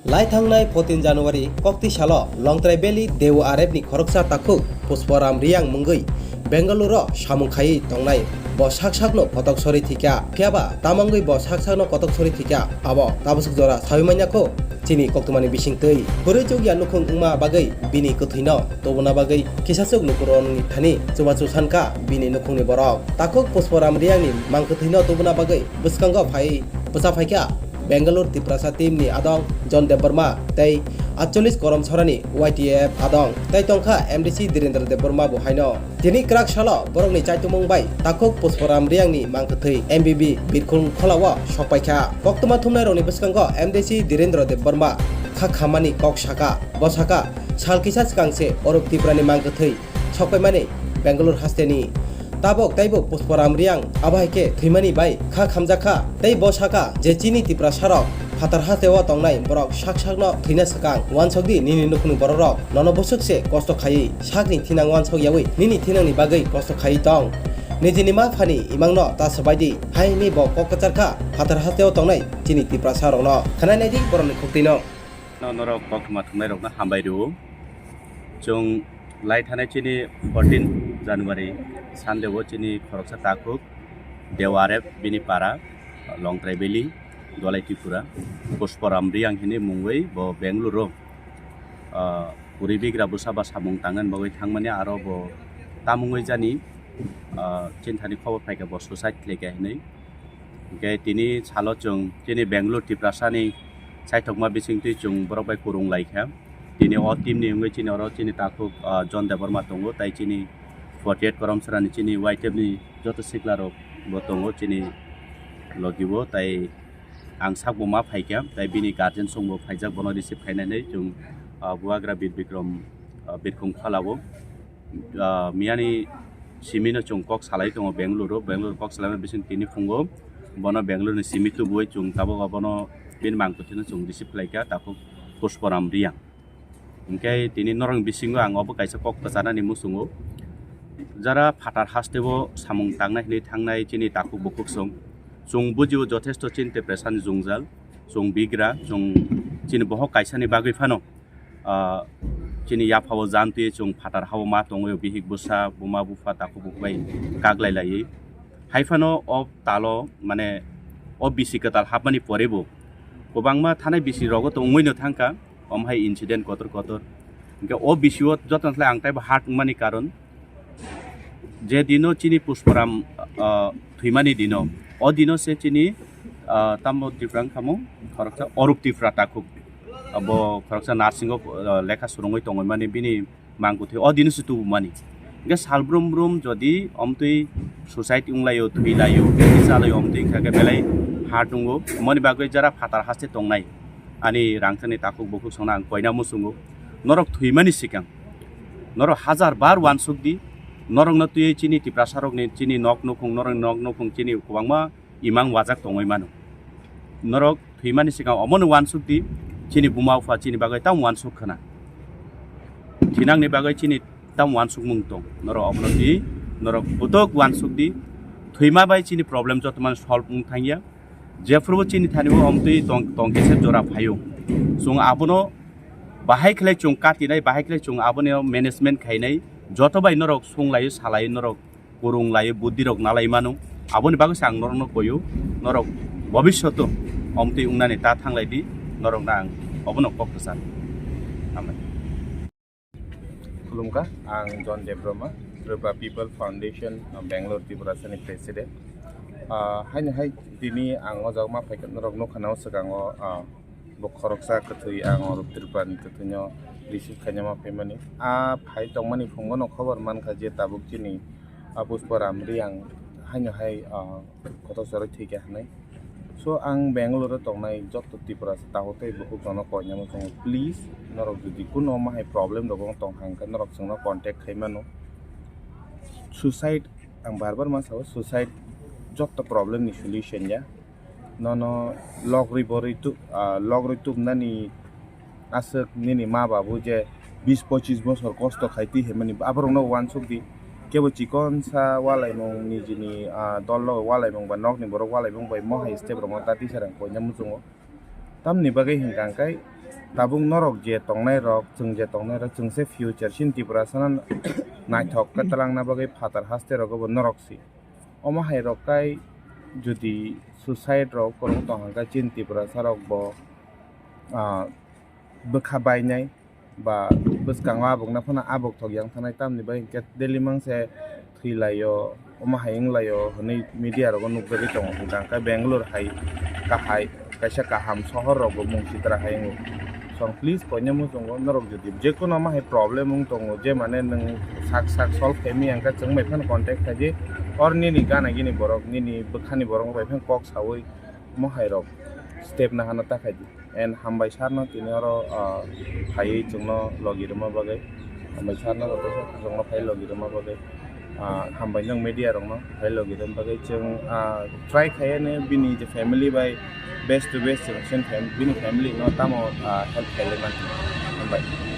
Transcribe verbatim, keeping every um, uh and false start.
Lai thangnai fourteen January kokti salo Longtrai Valley Deu Arep ni khoroksa takhuk Pushparam Riyang mungwi Bengaluru o samung khaiwi tongnai bo sak sakno kotok sori thwikha. Phiyaba tamangwi bo sak sakno kotok sori thwikha abo tabaswk jora sawi manya kho chini koktwmani bisingtwi. Kwrwi chukya nukhung wngma bagwi bini kwthwino tubuna bagwi kisaswk lukurokni thani chubachu sankha bini nukhungni borok. Takhuk Pushparam Riyangni mangkwthwino tubuna bagwi bwskango phai bwsa phaikha Bangalore Tiprasa team ni adong John Debbarma tei atchollis Korom Sorani Y T F adong tei tongkha M D C Dhirendra Debbarma bo haino. Tini kwrak salo borokni chaitumung bai takhuk Pushparam Riyangni mangkwthwi M B B Birkhung Kholao sokpaikha. Koktwma thumnairokni bwskango M D C Dhirendra Debbarma kha khammani kok saka. Bo saka, sal kisa swkang se Orup Tiprani mangkwthwi sokpaimani Bangalore hasteni. Tabok teibo Pushparam Riyang abo hai khe thwimani bai kha khamjakha. Tei bo saka je chini Tiprasarok phatar hasteo tongnai borok sak sakno thwina swkang uansok di nini nukhungni borokrok nono bwswk se kosto khaiwi sakni thinang uansok yawi nini thinangni bagwi kosto khaiwi tong. Nijini ma phani imangno ta swbai di. Hai hwnwi bo kok kwchar kha phatar hasteo tongnai chini Tiprasarokno. Khwnai nai di borokni khuktwino. No, norok koktwma thwngnairokno hambai rwo. Chwng lai thanai chini fourteen January Sunday o chini khoroksa takhuk Dewarep bini para Longtrai Valley, Dolai Tripura, Pushparam Riyang hini mungwi bo Bengaluru o, ah, puri bigra bwsa ba samung tangna bagwi thangmani aro bo tamungwi jani, ah, chini thani khobor phaikha bo suicide khlaikha hinwi. Hwnkhe tini salo chwng chini Bangalore Tiprasani saithokma bisingtwi chwng borok bai kwrwng laikha. Tini o team ni wngwi chini oro chini takhuk, ah, John Debbarma tongo, tai chini forty eight Korom Sorani chini Y T F ni joto sikla rok bo tongo chini logi o, tai ang sak bo ma phaikha, tai bini guardian song bo phaijak bono receive khainani chwng, ah, Bubagra Bir Bikram, ah, Birkhung Kholao. Ah, miyani simi no chwng kok salai tongo Bengaluru, Bengaluru kok salaima bising tini phungo bono Bengaluru ni simi tubuwi chwng tabuk abono bini mangkwthwino chwng receive khlaikha takhuk Pushparam Riyang. Hwnkhe tini norokni bisingo ang obo kaisa kok kwcharnani muchungo. Jara phatar hasteo samung tangnai hinwi thangnai chini takhuk bukhuk song, chwng bujio jothesto chini Tiprasani jwngjal, chwng bigra, chwng chini bohok kaisani bagwi phano ah, chini yaphao jantwi chwng phatar hao ma tongwi bihik bwsa buma bupha takhuk bukhuk bai kaglai laiwi. Hai phano o talo mane o bisi kwtal hapmani porebo kwbangma thanai bisi rogo tongwi no thangkha, omo hai incident kotor kotor. Hwnkhe o bisio jotono slai ang taibo heart wngmani karon je dino chini Pushparam, ah, thwimani dino, o dino se chini, ah, tamo Tripura wngkha mo khoroksa Orup Tripura takhuk. Abo khoroksa nursing o, ah, lekha swrwngwi tongwi mani bini mangkwthwi o dino se tubumani. Hwnkhe sal brum brum jodi omtwi suicide wnglaio, thwilaio, bisi chalaio, omtwi wngkha khe belai heart wngo. Omoni bagwi jara phatar haste tongnai ani rangchakni takhuk bukhuk songno ang koina muchungo. Norok thwimani swkang norok hajar bar uansuk di, norokno twiwi chini Tiprasarokni chini nok nukhung, norokni nok nukhung chini kwbangma imang wajak tongwi mano. Norok thwimani swkang omono uansuk di, chini buma bupha chini bagwi tamo uansuk khna. Thinangni bagwi chini tamo uansukmung tong. Norok omono di, norok bwtok uansuk di, thwima bai chini problem joto mano solve wng thangya. Jephuru chini thani o omtwi tong, tong kisa jora phaio. Chwng abono bahai khlai chwng katinai, bahai khlai chwng abono management khainai, joto bai norok sunglaio, salaio, norok kwrwng laio, buddhi rok nalai mano. Aboni bagwi se ang norokno koio, norok bobishoto omtwi wngnani ta thanglai di, norokno ang obono kok kwchar. Hambai. Khulumkha, ang John Debbarma, Tripura People Foundation, uh, Bangalore, Tiprasani President. Uh, haino hai tini ang o jaga ma phaikha norok nukha na o swkango, uh, bo khoroksa kwthwi ang o Tripurani kwthwino receive khaina ma phaimani. A phai tongmani phungo no khobor mankha je tabuk chini, uh, Pushparam Riyang haino hai, uh, kotor chorwi thwikha hinwi. So, ang Bangalore o tongnai joto Tiprasa takhuk tei bukhuk rokno koinani muchungo, please, norok jodi kuno omo hai problem rok wng tong kha, hwnkhe norok chwngno contact khai mano. Suicide, ang bar bar ma sao, suicide joto problem ni solution ya. Nono lok rwi bo rwi tu-, ah, lok rwi tubnani aswk nini ma babu je bis pochis bosor kosto khai twi hwnmani aborokno uansuk di. Kebo chikonsa walaimung nijini, ah, dol logo walaimung ba nokni borok walaimung bai mohai step rokno ta tisarang koina muchungo. Tamni bagwi hwnkha hwnkhe Tabuk norok je tongnai rok, chwng je tongnai rok, chwng se future chini Tiprasano naithok khe twlangna bagwi phatar haste rogo bo norok si. Omo hai rok kai jodi suicide rok kwrwng tong kha chini Tiprasa rok bo, ah, bwkha bainai ba bwskango abokno phano abok thok yang thanai, tamni bagwi hinkhe daily mang se thwi laio, omo hai wng laio hwnwi media rogo nukjagwi tongo. Hwnkhe Bangalore hai kahai, kaisa kaham sohor rogo mung sitra hai wngo. So please koinai muchungo norok jodi jekono omo hai problem wng tongo je mane nwng sak sak solve khaimaya hwnkhe chwng bai phano contact khaidi, or nini gana gini borok, nini bwkhani borok bai phano kok sawi omo hai rok step nahana ta khaidi. And hambai sir no tini oro, ah, phaiwi chwngno logi rwma bagwi. Hambai sir no joto chwngno phai logi rwma bagwi. Ah, hambai nwng media rokno phai logi rwma bagwi. Chwng, ah, try khaiyani bini je family bai best to best chwng chini fam-, bini family no tamo, ah, help khailai mani. Hambai.